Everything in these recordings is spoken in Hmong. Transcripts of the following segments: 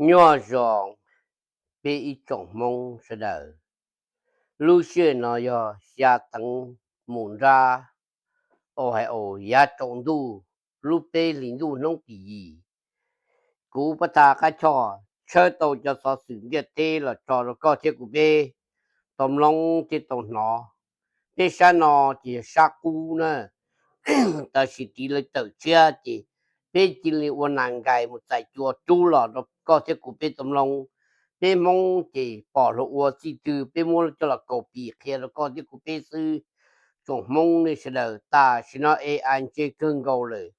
Nyob zoo peb ib tsoom Hmoob sawv daws. Lub sij hawm no yog xya teev mus nrab, o hais os yav tsaus ntuj, lub peb hlis ntuj hnub tim yim. Kuv Pab Thaj Qab Choj tshawb tau cov xov xwm ntiaj teb los tso rau koj thiab kuv peb tau mloog thiab tau hnov. Peb sab no ces yog sab qub na, tab sis tiv lawv tawm tshiab ces peb cia li ua nas nkais mus txais cua rub los rau koj thiab kuv peb tau mloog. Peb Hmoob ces pom luag ua txij twg peb muab coj los kaus pis qhia rau koj thiab kuv peb xwb. Tsoom Hmoob nej sawv daws, tam sim no A I ntse kawg nkaus lawm.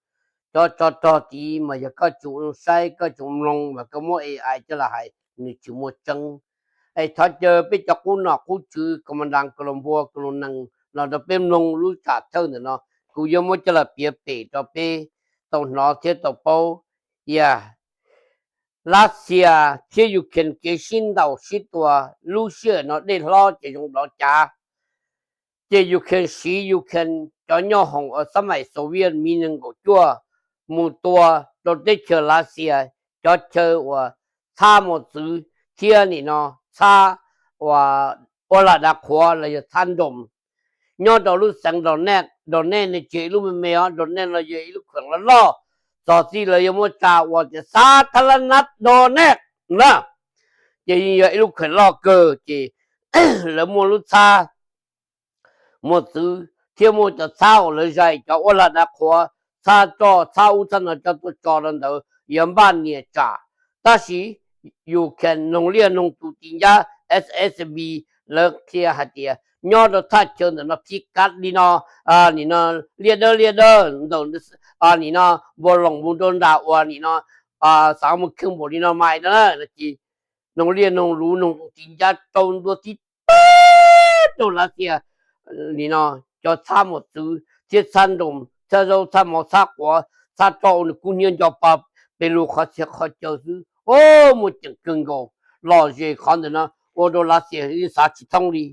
Cov tsov rog tid mas yog koj tsuas saib koj tsuas mloog mas koj muab A I coj los hais nws tsis muaj tseeb. Es thov caw peb cov qub nom qub tswv, kaus mas nras, kaus lus npua, kaus lus nees los rau peb mloog lub tsam thawj ntawm no. Kuv yuav muab coj los piav pem rau peb tau hnov thiab tau paub. Yog Lav Xias thiab Ukraine kev sib ntaus sib tua, lub sij hawm no dej hlob ces zoo dov cav. Ces Ukraine siv Ukraine cov nyoob hoom uas xab maim Soviet miv nees nkaum cuaj mus tua rau teb chaws Lav Xias cov chaw uas txhab mos txwv thiab nim no txhab uas ua lag dav qhuav los yog txhab nroos nyob rau lub xeev Donetsk. Donetsk no tsis yog ib lub me me os, Donetsk no yog ib lub kheem loj loj. Txog txij lawv yuav muab tsa ua tias xab thab lab nab Donetsk na, ces yeej yog ib lub kheem loj kawg. Ces lawv muaj lub txhab mos txwv thiab muaj cov txhab uas lawv zais cov ua lag dav qhuav, txhab roj, txhab ub txhab no coj tuaj tso rau ntawd yuav npaj nias tsam. Tab sis Ukraine noog liaj noog tus tis ncab S S B, lawv qhia hais tias nyob rau thaj chaw ntawm no phib kav li no, nim no liaj dawb liaj dawb ntawm nim no npua loos mus rau nram uas nim no xav mus kheej npaum li no mas no na. Ces noog liaj noog luv noog tus tis ncab rau ntua tib teb rau Lav Xias nim no cov txhab mos txwv thiab txhab nroos, txhab zaub, txhab mov, txhab quav, txhab roj ua nws kub hnyiab nco pa pes lug qhov txhia qhov chaw xwb. O, muaj ceem kawg nkaus. Lom zem qhov ntawm no ua rau Lav Xias yeej xav tsis thoob li.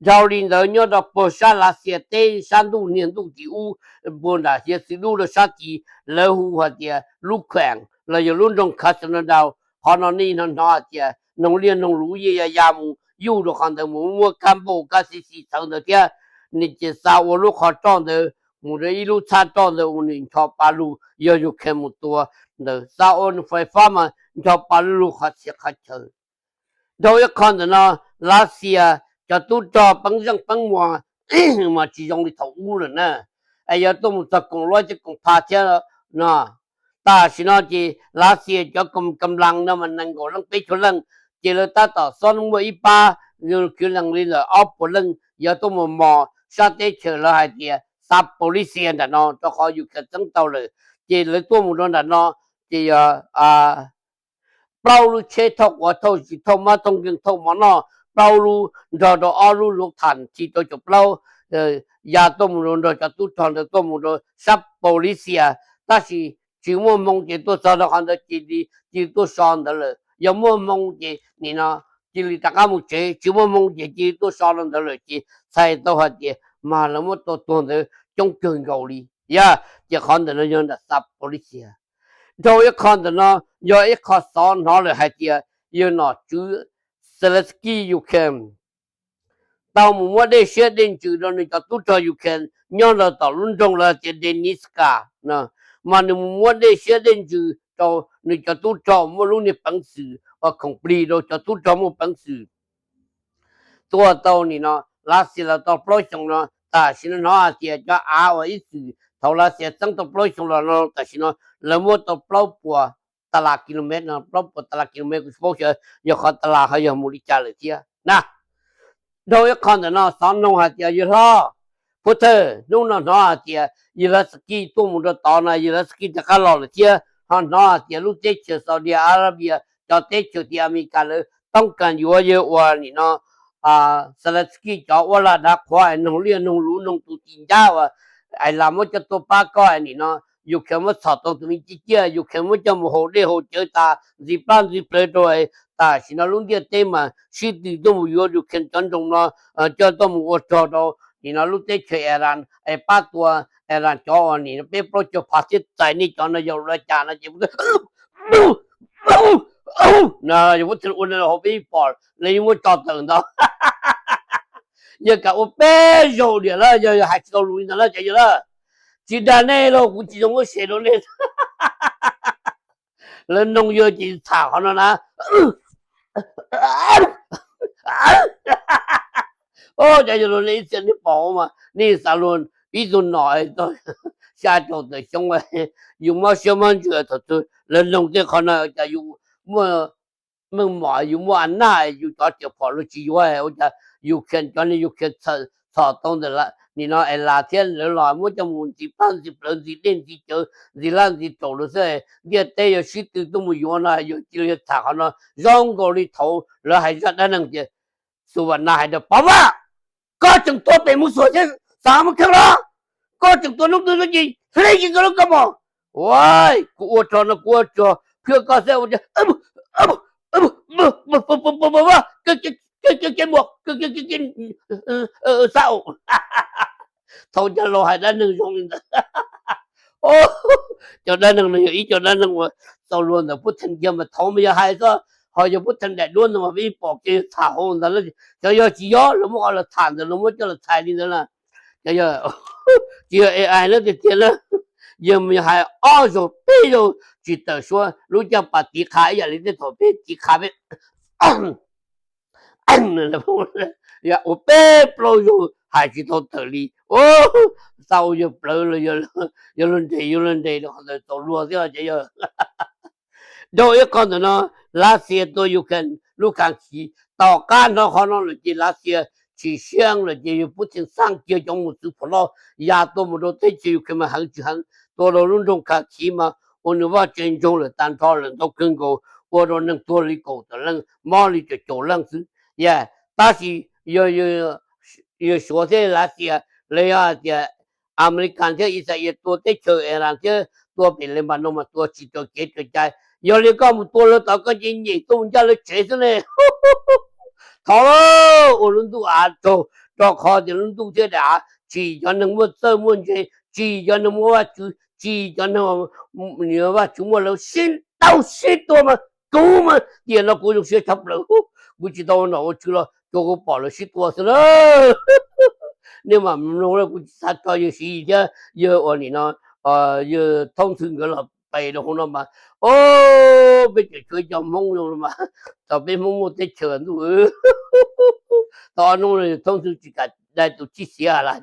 Dhau li ntawd nyob rau puag sab Lav Xias teb sab ntuj niag ntuj tim ub, puag nram hiav txwv dub rau sab tid, lawv hu hais tias lub kheem los yog lub nroog Krasnodar. Qhov no nej hnov hnov hais tias noog liaj noog luv yeej ya ya mus yuj rau qhov ntawd mus muab kab npauj kab xib xis txhawv ntawd thiab. Nws ces xa ua lub qhov roj ntawd mus rau ib lub txhab roj ntawd uas nws ncho pa lug yog Ukraine mus tua ntawd, xa ua nws fais fab mas ncho pa lug qhov txhia qhov chaw. Dhau ib qho ntawm no, Lav Xias cov tub rog peeb zeej peeb muas mas tsis zoo li thaum ub lawm na. Es yog tuaj mus txog koom luab thiab koom pha thiab no, tam sim no ces Lav Xias cov koom kam las no mas nees nkaum leej peb caug leej, ces lawv tab tom xob muaj ib pab kwv lees li ntawm ob puas leej yog tuaj mus mos sab teb chaws lawv hais tias Zaporizhzhia nram no, rau qhov Ukraine txeeb tau lawm. Ces lawv tuaj mus rau nram no, ces yog plaub lub tsheb thauj quav thauj zis thauj mab thauj nkeeg thauj mov noj, plaub lub nrog rau ob lub luv tham thib rau caum plaub, ya tuaj mus rau nrog cov tub rog ntawd tuaj mus rau sab Zaporizhzhia. Tab sis tsis muaj hmoo ces tuaj txog rau qhov ntawd ces cia li tuaj so ntawd lawm. Yog muaj hmoo ces nim no cia li rov qab mus tsev, tsis muaj hmoo ces cia li tuaj so rau ntawd lawm. Ces txhais tau hais tias mas lawv muab tua tuag ntawd coob kawg nkaus li. Yog ces qhov ntawm no yog nram Zaporizhzhia. Dhau ib qho ntawm no yog ib qho xov hnov lawm hais tias yawg nom tswv Zelensky Ukraine tau mus muab dej siab dej ntsws rau nws cov tub rog Ukraine nyob rau tom lub nroog lawv tias Donetsk no, mas nws mus muab dej siab dej ntsws rau nws cov tub rog muaj lub niag peev xwm uas khoom plig rau cov tub rog muaj peev xwm. Tuaj tau nim no Lav Xias los tau plaub xyoos no, tam sim no hnov hais tias cov av uas ib txwm thaum Lav Xias txeeb tau plaub xyoos los no tam sim no lawv muab tau plaub puas tas las kilomev no, plaub puas tas las kilomev kuv tsis paub xyov yog qhov tas las ho yog mus li cas lawm thiab na. Dhau ib qho ntawm no xov noog hais tias yawg hlob Putin, hnub no hnov hais tias Zelensky tuaj mus rau tod no, Zelensky rov qab los lawm thiab, ho hnov hais tias lub teb chaws Saudi Arabia, cov teb chaws tim Amelikas lawv toob kas yuav yawg uas nim no Zelensky cov ua lag dav qhuav es noog liaj noog luv noog tus tim ncab uas es lam muab coj tuaj pab koj es nim no Ukraine muab txhom tau tus me ciaj ciaj, Ukraine muab coj mus haus dej haus cawv tas ntxiv plab ntxiv plawv rau. Tam sim no lub ntiaj teb mas sib tw tuaj mus yuav Ukraine cov nroog no coj tuaj mus ua rog rau nim no lub teb chaws Iran es pab tua Iran cov uas nim no peb plaub caug phav thiab txais nej cov no yog ua li cas no ces No yog puab txhaj ua no hauv peb pom lawv yeej muab tso tawm ntawd. Yog kam ua peb zaug diam lawm, yog hais tsis tau lus li ntawd lawm ces yog lawm, tsis dag nej los kuv tsis zoo muab se rau nej. Lawv noog yog ces tham qhov no na. Os, cas yog luag nej ib txhia nej pom mas nej xav luag ib tug nom xya caum tawm xyoo, yus mob siab mob ntsws thaum twg lawv noog tej qhov no cas yus muaj meej mom, yus muaj a naj, yus cov riam phom luag tsis yuav, ua cas yus khiav cov niag yus khiav txhom tau ntawm nim no es las thiab lawv los muab coj mus ntxiv plab ntxiv plawv ntxiv dej ntxiv cawv ntxiv laj ntxiv raum lawm xwb. Ntiaj teb yog sib tw tuaj mus yuav no yus cia li tham qhov no zoo nkaus li thaum lawv hais zaj dab neeg tias Xus Vam Nas hais rau Pov Vaj, koj tseem tuaj pem Mus Xuam thiab xav muaj kheej los? Koj tseem tuaj hnub twg hnub ci hleb kiag koj lub kaus mom. Ua, kuv ua rog no kuv ua rog phwj koj xwb, ua Pov Vaj, ke muam, xa. Thaum cov laus hais dab neeg zoo li ntawd. Cov dab neeg no yog ib co dab neeg uas txaus luag ntawm Pub Theej kiag mas thaum mas yog hais txog ho yog Pub Theej daim duab ntawd mas peb pom kev tham hauv ntawd, cov yog tsis yog lawv muab qhov lawv tham ntawd lawv muab coj los txhais li ntawd na. Cov yog, tsis yog A I na tiag tiag na, yog mus yog hais ob zaug peb zaug tsis tawm suab lub caj pas tiv qha ib yam li tej thaum peb tiv qha peb ua peb plaub zaug hais tsis tau tawm li. Xav ua yawg plawv los yog luag nres, yog luag nres rau qhov ntawd txaus luag thiab ces yog. Dhau ib qho ntawm no, Lav Xias tua Ukraine lub khaj khiv, tom qab hnov qhov no lawm ces Lav Xias tsis siab lawm ces yog Pub Theej xaj kiag cov mus txwv phom loj ya tuaj mus rau teb chaws Ukraine mas heev tsis heev, tua rau lub nroog khaj khiv mas ua nws vaj tse ntsoog lawm tag nrho lawm ntau kawg nkaus, ua rau neeg tuag li kaum tawm leej mob li caum caum leej xwb. Yog, tab sis yog Suav thiab Lav Xias, los yog hais tias Amelikas thiab Israel tua teb chaws Iran thiab tua pem Lebanon mas tua tsis raws kev raws cai. Yog li koj mus tua lawv tod koj cia li nyem tuaj mus ncaj lawv tsev xwb ne. Thov lauj, ua lub ntuj av raug, rau qhov tias lub ntuj thiab daim av tsim cov neeg muaj txawj muaj ntse, tsim cov neeg muaj vaj tswv, tsim cov neeg Vajtswv muaj lawv sib ntaus sib tua mas kuv mas tiam no kuv zoo siab tshaj plaws. Kuv tsis tau ua nom ua tswv los tsuas kuv pom lawv sib tua xwb na. Nej mam mloog, kuv tsis xav tso yawg Siv Yis thiab yawg ua nim no, yawg Thoob Ntxhw nkawd los pes rau hauv no mas, o, peb tseem tshuav ib co Hmoob zoo mas, tau peb Hmoob muaj teb chaws ntuj. Tau ob hnub no Thoob Ntxhw tsis kam dai tus txij xiav las.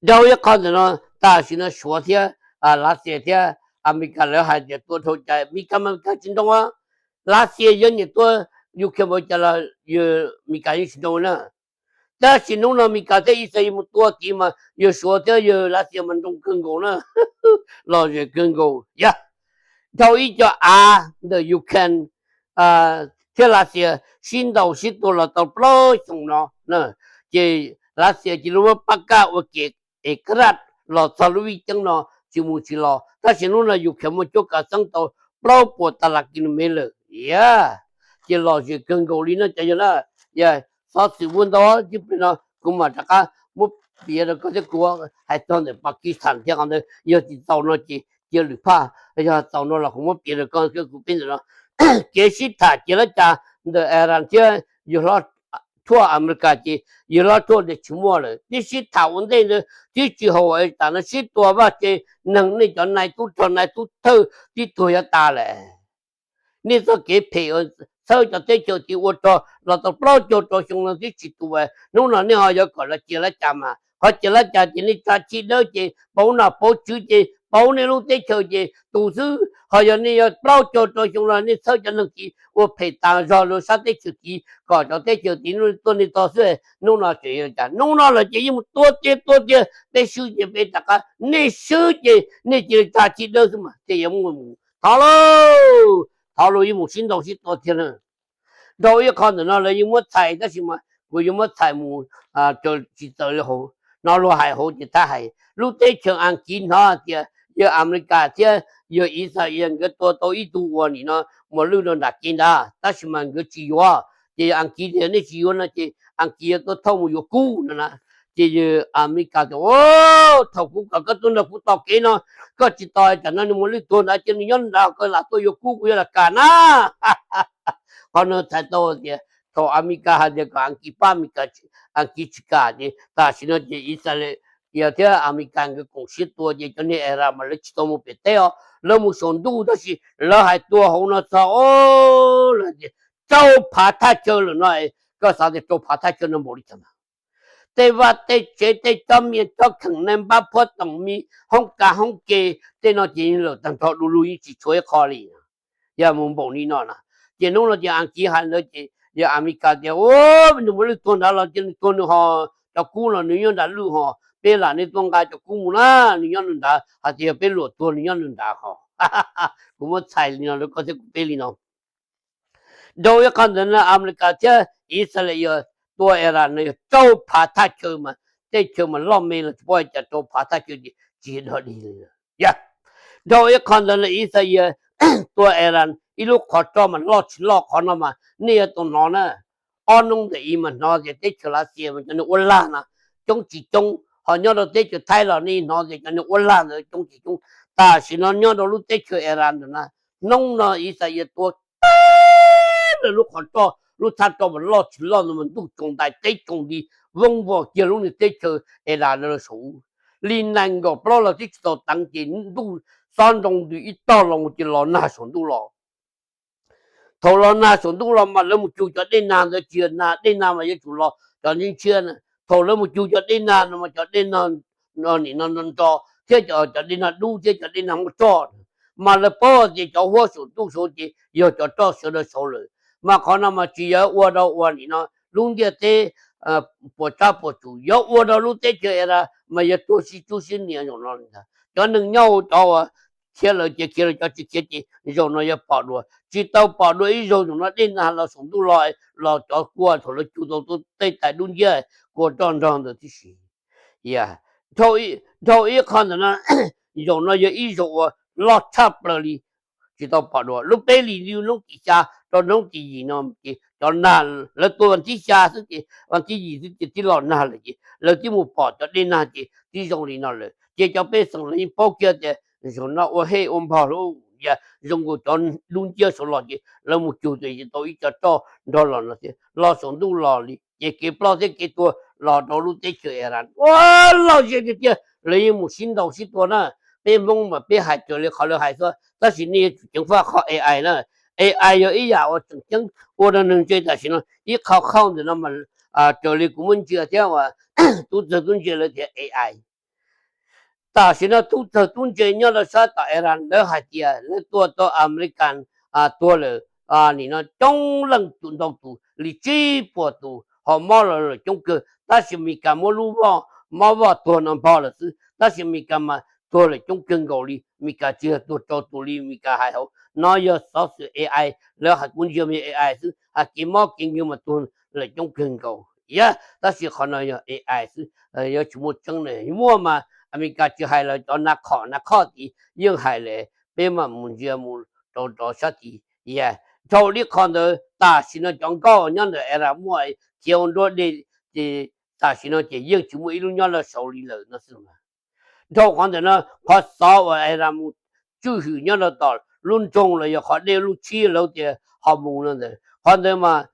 Dhau ib qho ntawm no, tam sim no Suav thiab Lav Xias thiab Amelikas lawv hais tias tua dhau cai, Amelikas mas Amelikas tsis nroo, Lav Xias yog nyiam tua Ukraine npaum cas los Amelikas yeej tsis nroo na. Tab sis hnub no Amelikas thiab Israel mus tua tid mas yawg Suav thiab yawg Lav Xias mas nroo kawg nkaus na, lom zem kawg nkaus. Yog dhau ib co av ntawm Ukraine thiab Lav Xias sib ntaus sib tua los tau plaub xyoos no, ces Lav Xias cia li muab pab kaj ua ke es kaj raj los txog lub vij ceeb no tsis mus tsis los. Tab sis hnub no Ukraine muaj cuab kav xeeb tau plaub puas tas las kis lus mev lawm. Yog, ces lom zem kawg nkaus li no cov yawg na. Yog, xov xwm muaj ntau, tib pliag no kuv mam rov qab muab piav rau koj thiab kuv hais txog ntawm Pakistan thiab qhov ntawd yog tsis txaus no ces cia lwm phaj, yog txaus no los kuv muab piav rau koj thiab kuv peb ntawm no. Kev sib tham ces lab cas ntawm Iran thiab yawg hlob tshuaj Amelikas ces yawg hlob tshuaj ntawd tsis muaj lawm, twb sib tham ua ntej ntawd twb tsis haum tas no sib tua vaj tse neeg, nej cov nais tub rog nais tub thawj tib tuag yuav tas lawm. Nej txoj kev phem txhawb cov teb chaws tid ua rog los tau plaub caug rau xyoo no twb tsis tus, hnub no nej ho yuav kom lawv cia lab cas mas qhov cia lab cas ces nej tsa txij dawb ces pauv nom pauv tswv ces pauv nej lub teb chaws ces tus xwb. Ho yog nej yuav plaub caug rau xyoo no nej txhawb cov neeg tid ua phem tas zog rau sab teb chaws tid kom cov teb chaws tid tuaj nej txog xwb. Hnub no tseem yuav cas? Hnub no lawm ces yeej mus tua tiag tua tiag, peb swb ces peb rov qab, nej swb ces nej cia li tsa txij dawb xwb mas thiaj yuav muaj mus. Thov lauj, thov lauj, yeej mus sib ntaus sib tua tiag na. Dhau ib qho ntawm no lawv yeej muab txhais tab sis mas kuv yuav muab txhais mus raws tsis txawv li hauv no luag hais hauv ces thab hais lub teb chaws Askiv hnov tias yawg Amelikas thiab yawg Israel nkawd tua tau ib tug uas nim no muas lwj rau nram kev ntawd tab sis mas nkawd tsis yuav, ces yawg Askiv tias nej tsis yuav no ces Askiv yuav tuaj thauj mus yuav kub no na. Ces Amelikas tias, Thaum kuv kom koj tuaj nrog kuv tos kev no, koj tsis tos, tam no nws mus lwj tuag ntawd, cia nws nyob nrad, koj lam tuaj yuav kub, kuv yuav lam kam na. Qhov no txhais tau tias thaum Amelikas hais tias kom Askiv pab Amelikas, Askiv tsis kam, ces tam sim no ces Ixayees thiab Amelikas nkawd koom siab tua, ces cov niag Iran mas lawv tsis tau mus pem teb os, lawv mus saum ntuj, tab sis lawv hais tua hauv no txog, o, lawv tias rau phav thaj chaw lawm no. Koj xav tias rau phav thaj chaw no npaum li cas mas tej vaj tej tsev, tej tsob mias tsob kheem, neeg npab phuab toom, me hoob kas hoob ke, tej no ces lawm tag nrho du lug, yeej tsis tshuav ib qho li. Yog mus npaum li no na, ces hnub no ces Askiv hais ntawd ces yog Amelikas tias, Nws mus lwj tuag ntawd los cia nws tuag, nws ho cov kub los nws nyob nram lwj ho, peb lam nej tuaj nqa cov kub mus na, nws nyob nws ntawd, hais tias yog peb luam tuag nws nyob nws ntawd ho. Kuv muab txhais li no rau koj thiab kuv peb li no. Dhau ib qho ntawd no Amelikas thiab Ixayees tua Iran no yog rau phav thaj chaw mas, tej chaw mas loj me los tsis paub cas, rau phav thaj chaw ces tsis dog dig li. Dhau ib qho ntawd no Ixayees tua Iran ib lub qhov roj mas loj tsis loj, qhov no mas nej yuav tau hnov na. Ob hnub ntawm ib mas hnov tias teb chaws Lav Xias mas cov niag ua lag no coob tsis coob, ho nyob rau teb chaws Thaib los nej hnov tias cov niag ua lag ntawd coob tsis coob. Tam sim no nyob rau lub teb chaws Iran ntawm na, hnub no Ixayees tua tag lawm lub qhov roj, lub thaj roj mas loj tsis loj ntawd mas ntuj tsaus ntais teb tsaus nti, voob vog kiag lub niag teb chaws Iran ntawd los saum ub. Li nees nkaum plaub los twb tsis tau teev ces ntuj xob nroo ntws ib tog los mus ces los nag saum ntuj los. Thaum los nag saum ntuj los mas lawv mus cug cov dej nag ntawd, tsis yog nag, dej nag mas yuav tsum los cov ntshiab ntshiab na. Thaum lawv mus cug cov dej nag no mas cov dej nag nim no nro thiab cov dej nag dub thiab cov dej nag muaj roj, mas lawv paub tias cov huab saum ntuj saud ces yog cov roj sawv daws saud lawm. Mas qhov no mas tsis yog ua rau ua nim no lub ntiaj teb puas tsab puas tsum, yog ua rau lub teb chaws Iran mas yog tuag sib tsub sib nias zaum no li ntag. Cov neeg nyob hauv cov uas khiav lawm ces khiav lawm, cov tsis khiav ces zaum no yog pom dua, tsis tau pom dua ib zaug. Zaum no dej nag los saum ntuj los, los cov kua thaum lawv cug tau tej tais dub nciab kua roj nrog ntawd tib si. Dhau ib qho ntawm no, zaum no yog ib zaug uas loj tshaj plaws li, tsis tau pom dua. Lub peb hlis hnub tim xya rau hnub tim yim no ces cov nag, lawv tua vas thib xya xwb ces vas thib yim xwb ces twb los nag lawm ces lawv twb mus pom cov dej nag ces twb zoo li no lawm. Ces cov pej xeem lawv yeej paub kiag tias zaum no ua hej ua npog lauj, yog zoo nkaus cov dub nciab saud los ces lawv mus cug ces tau ib co roj nrog los no thiab los saum ntuj los li. Ces kev ploj thiab kev tuag los rau lub teb chaws Iran ua loj zem tiag tiag, lawv yeej mus sib ntaus sib tua na. Peb Hmoob mas peb hais raws li qhov lawv hais xwb, tab sis nej yuav tsum ceev faj qhov A I na. A I yog ib yam uas tseem ceeb ua rau neeg ntse tam sim no. Ib qho khauj ntawm no mas raws li kuv muab ntsia thiab uas tub txawg tub ntse lawv tias A I. Tam sim no tub txawg tub ntse nyob rau sab tom Iran lawv hais tias lawv tua tau Amelikas tuag lawm, nim no coob leej tus ntau tus li tsib puas tus ho mob los lawm coob kawg, tab sis Amelikas muab lub voj, mob voj tuag no npog lawm xwb, tab sis Amelikas mas tuag lawm coob kawg nkaus li. Amelikas tsis yog tuag rau tus li Amelikas hais hauv no, yog xov xwm A I, lawv hais kuv ntsia me A I xwb, hais kev mob kev nkeeg mas tuag lawm coob kawg nkaus. Yog tab sis qhov no yog A I xwb, yuav tsis muaj tseeb na. Muaj mas Amelikas tsis hais los cov nav khom nav khoj tid yeej hais lawm, peb mam mus ntsia mus rau rov sab tid. Yog dhau li qhov ntawd tam sim no cov nkauj nyob ntawm Iran muaj khiav ua nruab dej, ces tam sim no ces yeej tsis muaj ib lub nyob lawm saud li lawm no xwb. Dhau qhov ntawm no, qhov xov uas Iran mus tswj hwm nyob rau tom lub nroog los yog qhov dej lub tshib lawv tias Hormuz no ntawd, qhov ntawd mas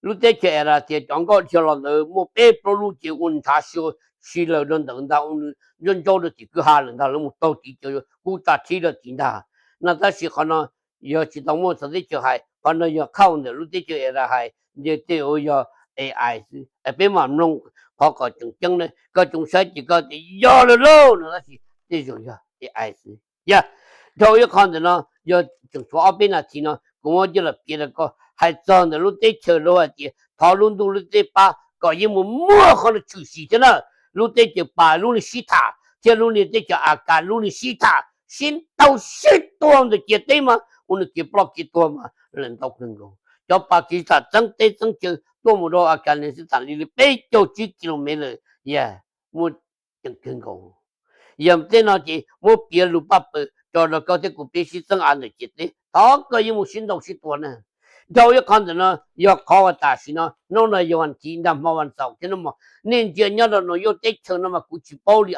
lub teb chaws Iran tias cov nkauj dhia los ntawd muaj peb plaub lub ces ua ntshav si lawm rau ntawd ntag, ua nws ntsaub ntsaub rau tim kwj ha lawm ntag, lawv mus taug tid cov kub tsa thib rau tid ntag no. Tab sis qhov no yog tsis tau muaj txawv teb chaws hais, qhov no yog khauj ntawm lub teb chaws Iran hais, ntiaj teb ua yog A I xwb. Peb mam mloog qhov kom tseem ceeb na, koj tseem saib ces koj tias yog lawm lauj no, tab sis tej zaum yog A I xwb. Yog dhau ib qho ntawm no, yog tseem tshuav ob peb nas this no kuv muab coj los piav rau koj hais txog ntawm lub teb chaws lawv hais tias thov lub ntuj lub teb pab kom yeej mus muaj qhov no tshwm sim thiab na. Lub teb chaws Pas lub niag sib tham thiab lub niag teb chaws As Kas lub niag sib tham, sib ntaus sib tua ntawm ciam teb mas ua nws kev ploj kev tuag mas lawm ntau kawg nkaus. Cov Pas Kis Xas txeeb teb txeeb chaw tuaj mus rau As Kas Nis Xis Thaas li li peb caug tsib ki lo mev lawm, yog muaj ceem kawg nkaus. Yog tej no ces muab piav lus paj pawg tso rau koj thiab kuv peb sib txeeb av ntawm ciam teb, thov koj yeej mus sib ntaus sib tua na. Dhau ib qho ntawm no yog qhov uas tam sim no hnub no yog vas thiv ntag hmo vas xaum thiab no mas nej ntsia nyob rau New York teb chaws no mas kuv tsis paub li,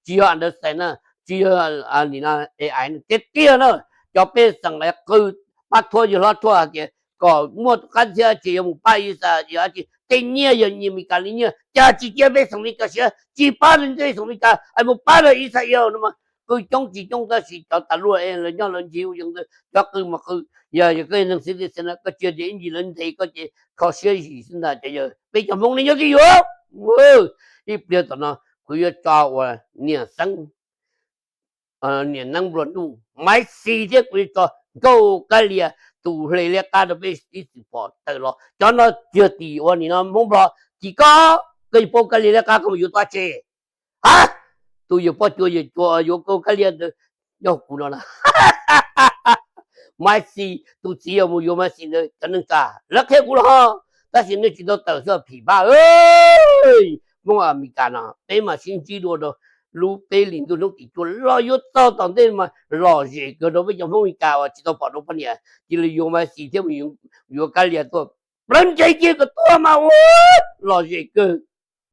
tsis yog Anderson na, tsis yog li no, A I tiag tiag na. Cov pej xeem qw pab thuab yawg hlob thuab hais tias kom muaj qab thiab ces yuav mus pab Israel, tej nyiaj yog nyiaj Meskas li nyiaj, cas tsis cia pej xeem Meskas siav, tsis pab pej xeem Meskas es mus pab rau Israel no mas qw coob tsis coob tab sis cov tas luaj es lawv nyob lawv ncig ua yeej ntawd cov qw mas qw. Yog koj yog neeg xib txwv no koj tsis yog tias ib ntsis lawv ntes koj ces kho siab zim xwb ntag. Cov yawg peb cov Hmoob nej nyob twj ywm, ib pliag tom no kuv yuav tso uas niam xeeb, niam neeb nplua nuj Maiv Xis thiab kuv yuav tso Nkauj Kab Lias tus hle liab qab rau peb ib txwm pom tawm los. Cov no yog tim ua nim no Hmoob Nplog tim koj, koj yuav paub Kab Lias liab qab koj mus yuav tau dab tsi? Ha, tus yawg poj cua yawg cua yuav Nkauj Kab Lias ntawd nyob kuv no na. Maiv Xis tus txiv yog mus yuav Maiv Xis ntawd cov neeg tsa lawv qhia kuv los ho, tab sis nej tsis tau tawm xwb phim pab. Hmoob Amelikas no peb mam sib ntsib dua rau lub peb hlis ntuj hnub tim cuaj los yuav txog tom ntej mas lom zem kawg rau peb cov Hmoob Amelikas uas tsis tau pom rau poj niam cia li yuav Maiv Xis thiab mus yuav Kab Lias tuaj, plawv ntsej kiag kom tuag mas ua lom zem kawg.